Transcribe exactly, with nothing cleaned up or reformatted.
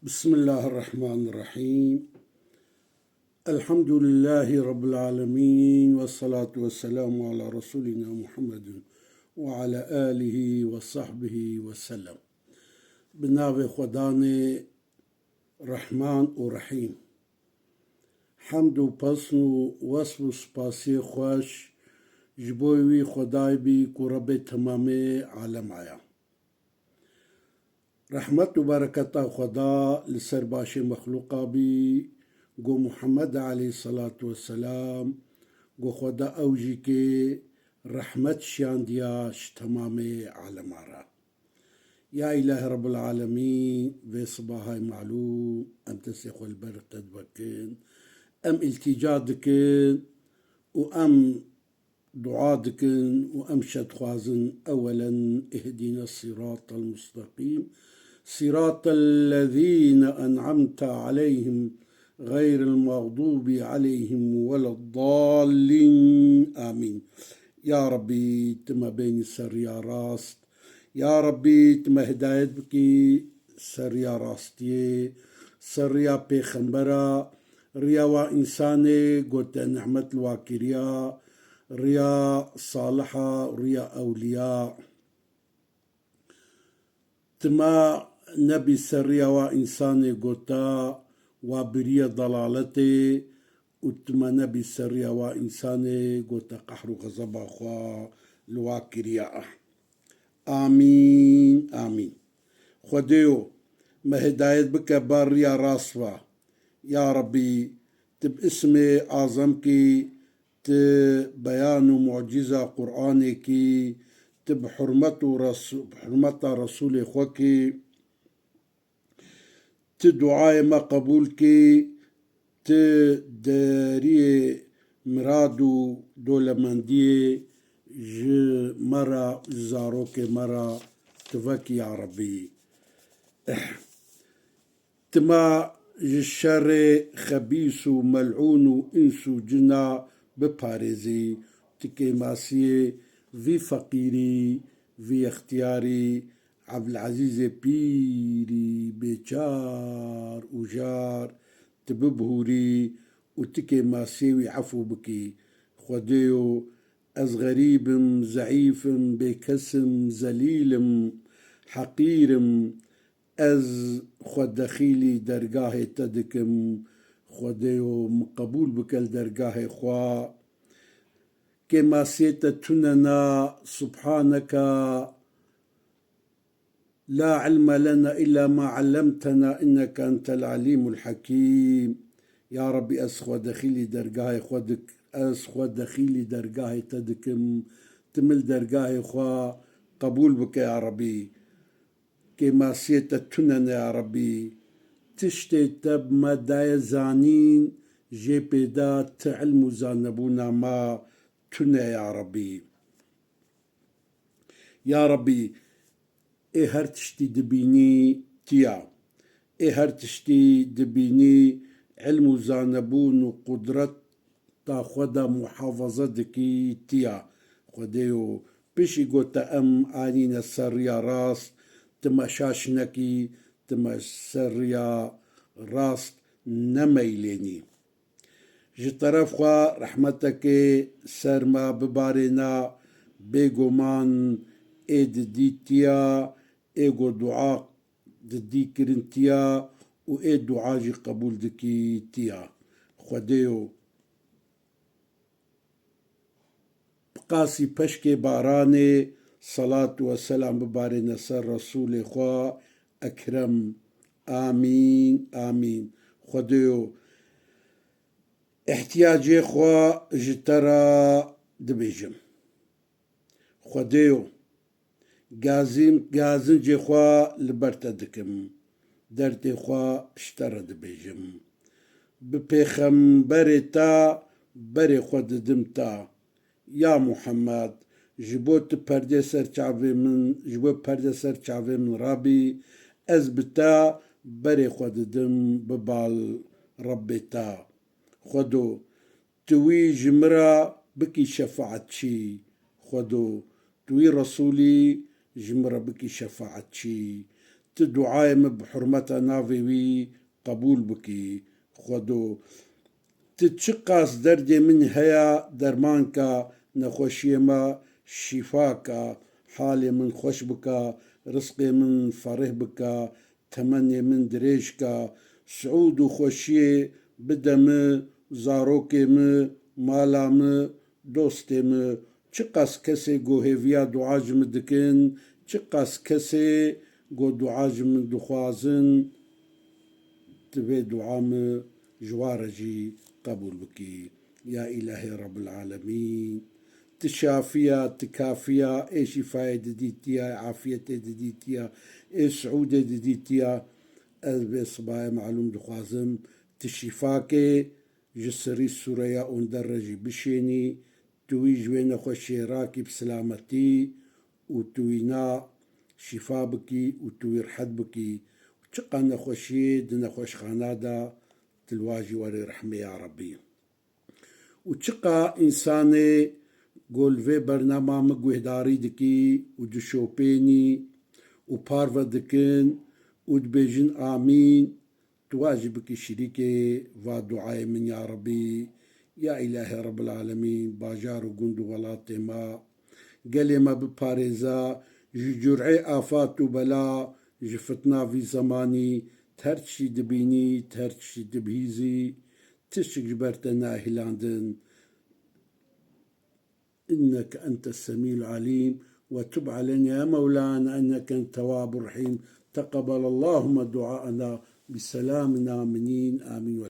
بسم الله الرحمن الرحيم. الحمد لله رب العالمين، والصلاة والسلام على رسولنا محمد وعلى آله وصحبه وسلم. Bi navê Xwedanê Rehman û Rehîm. Hemd û pesn û wesf û spasiyê xweş ji bo wî Xwedayê bî ku Rebbê temamê alema ya. Rehmet û bereketa Xweda li ser başê mexlûqa bî, go Muhammed aleyhisselatu vesselam, go Xweda ew jî kê rehmet şiyandiya ji temamê alema re. Ya Îlahê Rebbil Alemîn, vê sibahay malûm em destê xwe li ber te divekin, em îltîca dikin û em dua dikin û em şedixwazin, ewelen ihdîne sîratel musteqîm, sîratel lezîne en'amte aleyhim, xeyril mexdûbî aleyhim weleddallîn. Amîn. Ya Rebbî, tu me bênî ser riya rast. Ya Rebbî, tu me hidayet bikî ser riya rastiyê, ser riya pêxembera, riya wa însanê gote nehmet li wa kiriya, riya saliha, riya ewliya. Tu me nebî ser riya wa însanê gota wa biriye dalaletê û tu me nebî ser riya wa însanê gote qehr û xezeba xwe li wa kiriya. Amîn, amîn. Xwedêyo, me hidayet bike bar riya rast ve. Ya Rebbî, tu bi ismê azem kî, tu beyan û mucîza Qur'anê kî, tu bi hurmet û res-, bi hurmeta Resûlê xwe kî, tu duayê me qebûl kî, tu deriyê mirad û dolemendiyê ji me re, ji zarokê me re tu vekî ya Rebbî. Tu me ji şerê xebîs û mel'ûn û îns û cina biparêzî, tu kêmasiyê vî feqîrî, vî extiyarî, Evlezîzê pîrî bêçar û jar tu bibihûrî û tu kêmasiyê wî efû bikî. Xwedêyo, ez xerîb im, zeîf im, bêkes im, zelîl im, heqîr im. Ez xwe dexîlî dergahê te dikim. Xwedêyo, min qebûl bike li dergahê xwe. Kêmasiyê te tune na, subhaneke, la ilme lena illa ma allemtena inneke entel alimul hakim. Ya Rebbî, ez xwe dexîlî dergahê xwe dik-, ez xwe dexîlî dergahê te dikim. Tu min li dergahê xwe qebûl bike ya Rebbî. Kêmasiyê te tune ne ya Rebbî. Tiştê te bi me daye zanîn, jê pêda ti ilm û zanebûna me tune ya Rebbî. Ya Rebbî, ê her tiştî dibînî tu ya. Ê her tiştî dibînî, ilm û zanebûn û qudreta xwe de muhafaza dikî tu ya. Xwedêyo, piştî ku te em anîne ser riya rast, tu me şaş nekî, tu me ser riya rast nemeylênî. Ji teref xwe rehmetekê ser me bibarêna, bêguman ê di dî tiya, ê ku dua di dî kirin tiya û ê dua jî qebûl dikî tiya. Xwedêyo, bi qasî peşkê baranê, selat û selam bibarêne ser Resûlê xwe ekrem. Amîn, amîn. Xwedêyo, îhtiyacê xwe ji te re dibêjim. Xwedêyo, gazin-, gazincê xwe li ber te dikim. Derdê xwe ji te re dibêjim. Bi pêxemberê te berê xwe didim te. Ya Muhammed, ji bo tu perdê ser çavê min, ji bo perde ser çavê min rabî, ez bi te berê xwe didim bi bal Rebbê te. Xwedo, tu wî ji min re bikî şefaetçî. Xwedo, tu wî Resûlî ji min re bikî şefaetçî. Tu duayê min bi hurmeta navê wî qebûl bikî. Xwedo, tu çiqas derdê min heya derman ka, nexweşiyê me şîfa ka, halê min xweş bika, rizqê min ferih bika, temenê min dirêj ka, siûd û xweşiyê bide min, zarokê min, mala min, dostê min. Çiqas kesê ku hêviya dua ji min dikin, çiqas kesê ku dua ji min dixwazin, tu vê dua min ji wan re jî qebûl bikî. Ya Îlahê Rebbil Alemîn, tu şafiya, tu kafiya, ê şîfayê didîtiya, ê afiyetê didîtiya, ê siûdê didîtiya. Ez vê sibayê malûm dixwazim, tu şîfakê ji serî sûreya onder re jî bişênî, tu wî ji wê nexweşiyê rakî bi silametî û tu wî na şîfa bikî û tu wî rihet bikî. Û çiqa nexweşiyê di nexweşxana de, tu li wa jî werê rehmê ya Rebbî. Û çiqa însanê ku li vê bernama min guhdarî dikî û dişopênî û parve dikin û dibêjin amîn, tu wa jî bikî şirîkê va duayê min ya Rebbî. Ya Îlahê Rebbil Alemîn, bajar û gund û welatê me, gelê me biparêze ji cur'ê afat û bela, ji fitna vî zemanî, tu her tiştî dibînî, tu her tiştî dibihîzî, tiştik ji ber te nayê hilandin. إنك أنت السميع العليم وتب علينا يا مولانا إنك أنت التواب الرحيم. تقبل اللهم دعاءنا بسلام آمنين. آمين.